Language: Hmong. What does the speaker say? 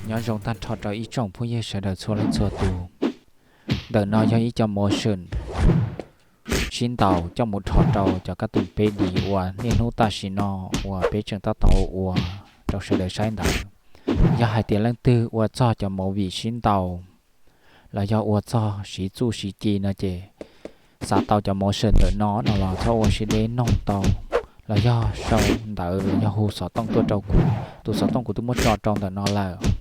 Nyob zoo tag nrho rau ib tsoom phooj ywg sawv daws txhua leej txhua tus. Ntawm no yog ib co motion sib ntaus coj mus rho rau cov kab tum peb D uas niaj hnub tam sim no uas peb tseem tab tom ua rau sawv daws saib ntawd. Yog hais tias leej twg ua txog cov movie sib ntaus los yog ua txog siv txuj siv ci no ces xav tau cov motion ntawm no no los txhob ua siab deb noog tau, los yog sau ntawv los yog hu xov tooj tuaj rau kuv. Tus xov tooj kuv twb muab tso rau ntawm no lawm.